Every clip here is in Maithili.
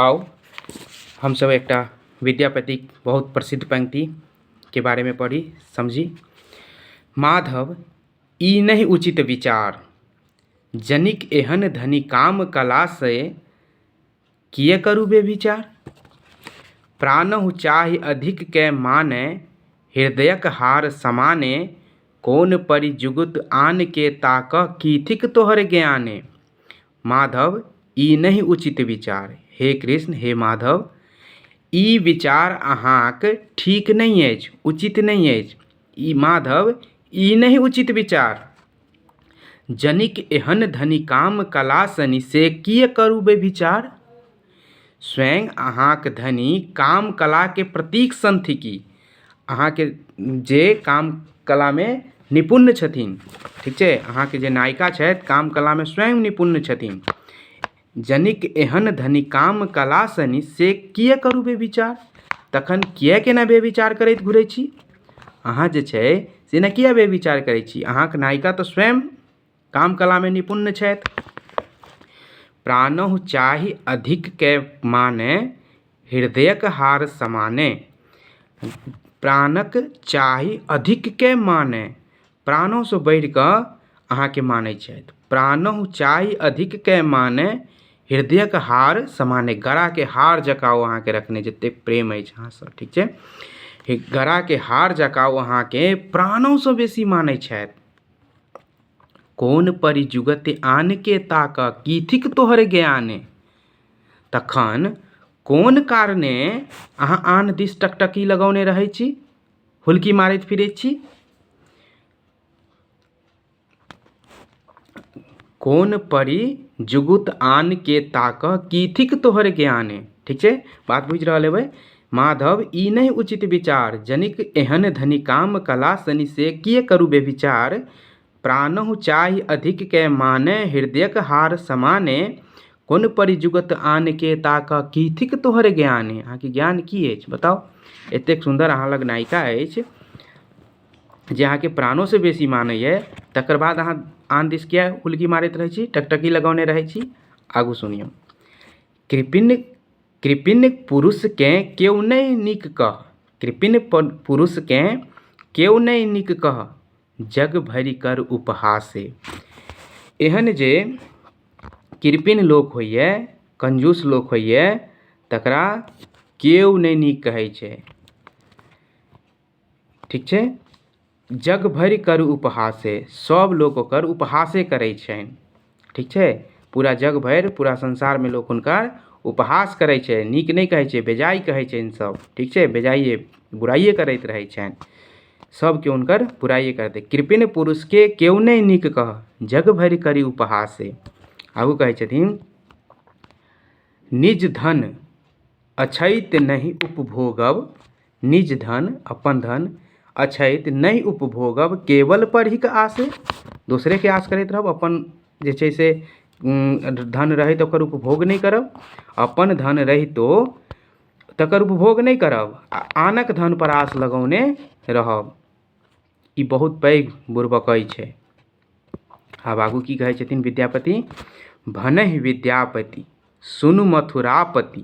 आउ हमसभ एकटा विद्यापतिक बहुत प्रसिद्ध पंक्तिके बारेमे पढ़ी समझी। माधव ई नहि उचित विचार, जनिक एहन धनि काम कला से किए करू बेविचार। प्राणहु चाहि अधिक के माने, हृदयक हार समाने, कोन परि जुगुत आन के ताकह की थिक तोहर ज्ञाने। माधव ई नहि उचित विचार। हे कृष्ण, हे माधव, ई विचार अहाँक ठीक नहि अछि, उचित नहि अछि। ई माधव, ई नहि उचित विचार। जनिक एहन धनि काम कला सनि से किए करू व्यभिचार। स्वयं अहाँक धनि काम कलाके प्रतीक सन थिकी। अहाँके जे काम कलामे निपुण छथिन, ठीक छै, अहाँके जे नायिका छथि काम कलामे स्वयं निपुण छथिन। जनिक एहन धनि काम कला सनि से किए करू व्यभिचार। तखन किएक एना व्यभिचार करैत घुरै छी अहाँ? जे छै से एना किए व्यभिचार करै छी? अहाँके नायिका तऽ स्वयं काम कलामे निपुण छथि। प्राणहु चाही अधिक के माने, हृदयक हार समाने। प्राणक चाही अधिक के माने, प्राणोसँ बढ़ि कऽ अहाँके मानै छथि। प्राणहु चाही अधिक के माने, हृदयक हार समाने। गराके हार जकाँ ओ अहाँके रखने जतेक प्रेम अछि अहाँसँ, ठीक छै, गराके हार जकाँ ओ अहाँके प्राणोसँ बेसी मानै छथि। कोन परि जुगति आन के ताकऽ की थिक तोहर ज्ञाने। तखन कोन कारणे अहाँ आन दिस टकटकी लगौने रहै छी, हुलकी मारैत फिरै छी? कोन परि जुगुत आन के ताकऽ की थिक तोहर ज्ञाने। ठीक छै, बात बुझि रहल हेबै। माधव ई नहि उचित विचार, जनिक एहन धनि काम कला सनि से किए करू व्यभिचार। प्राणहु चाहि अधिक के माने, हृदयक हार समाने, कोन परि जुगत आन के ताकऽ की थिक तोहर ज्ञाने। अहाँके ज्ञान की अछि बताउ? एतेक सुन्दर अहाँ लग नायिका अछि जे अहाँके प्राणोसँ बेसी मानैए, तकर बाद अहाँ आन दिस किए हुलकी मारैत रहै छी, टकटकी लगौने रहै छी? आगू सुनियौ। कृपिन कृपिन पुरुषकेँ केओ नहि नीक कह, कृपिन पुरुषकेँ केओ नहि नीक कह, जग भरि कर उपहासे। एहन जे कृपिन लोक होइए, कंजूस लोक होइए, तकरा केओ नहि नीक कहै छै, ठीक छै। जग भरि करू उपहासे, सभ लोक ओकर उपहासे करै छनि, ठीक छै। पूरा जग भरि, पूरा संसारमे लोक हुनकर उपहास करै छै, नीक नहि कहै छै, बेजाय कहै छनि सभ, ठीक छै, बेजाइए बुराइए करैत रहै छनि सभ केओ, हुनकर बुराइए करतै। कृपिन पुरुषके केओ नहि नीक कह, जग भरि करी उपहासे। आगू कहै छथिन, निज धन अछैत नहि उपभोगब, निज धन अपन धन अछैत नहि उपभोगब, केवल परहिक आसे। दोसरेके आस करैत रहब, अपन जे छै से धन रहैत ओकर उपभोग नहि करब। अपन धन रहितो तकर उपभोग नहि करब आ आनक धनपर आस लगौने रहब, ई बहुत पैघ बुड़बकइ छै। आब आगू की कहै छथिन विद्यापति? भनहि विद्यापति सुनु मथुरापति,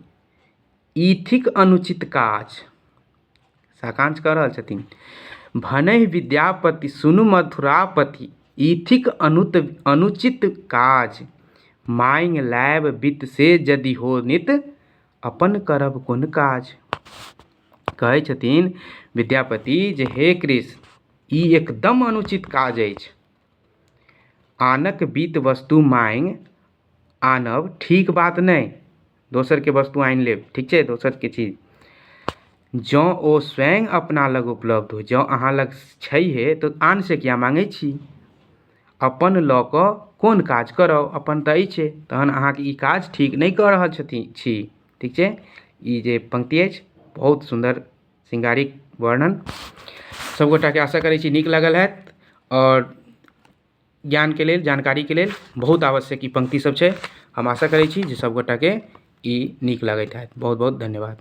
ई थिक अनुचित काज। साकांक्ष कऽ रहल छथिन। भनहि विद्यापति सुनु मथुरापति, ई थिक अनुत अनुचित काज। माँगि लायब वित्त से यदि हो नित, अपन करब कोन काज। कहै छथिन विद्यापति जे हे कृष्ण, ई एकदम अनुचित काज अछि। आनक वित्त वस्तु माँगि आनब ठीक बात नहि। दोसरके वस्तु आनि लेब, ठीक छै, दोसरके चीज, जँ ओ स्वयं अपना लग उपलब्ध हो, जँ अहाँ लग छैहे तऽ आनसँ किया माँगै छी? अपन लऽ कऽ कोन काज करब? अपन तऽ अछि। तहन अहाँके ई काज ठीक नहि कऽ रहल छथिन छी, ठीक छै। ई जे पंक्ति अछि बहुत सुन्दर श्रृंगारिक वर्णन। सभगोटाके आशा करै छी नीक लागल हैत आओर ज्ञानके लेल, जानकारीके लेल बहुत आवश्यक ई पंक्ति सब छै। हम आशा करै छी जे सभगोटाके ई नीक लगैत हैत। बहुत बहुत धन्यवाद।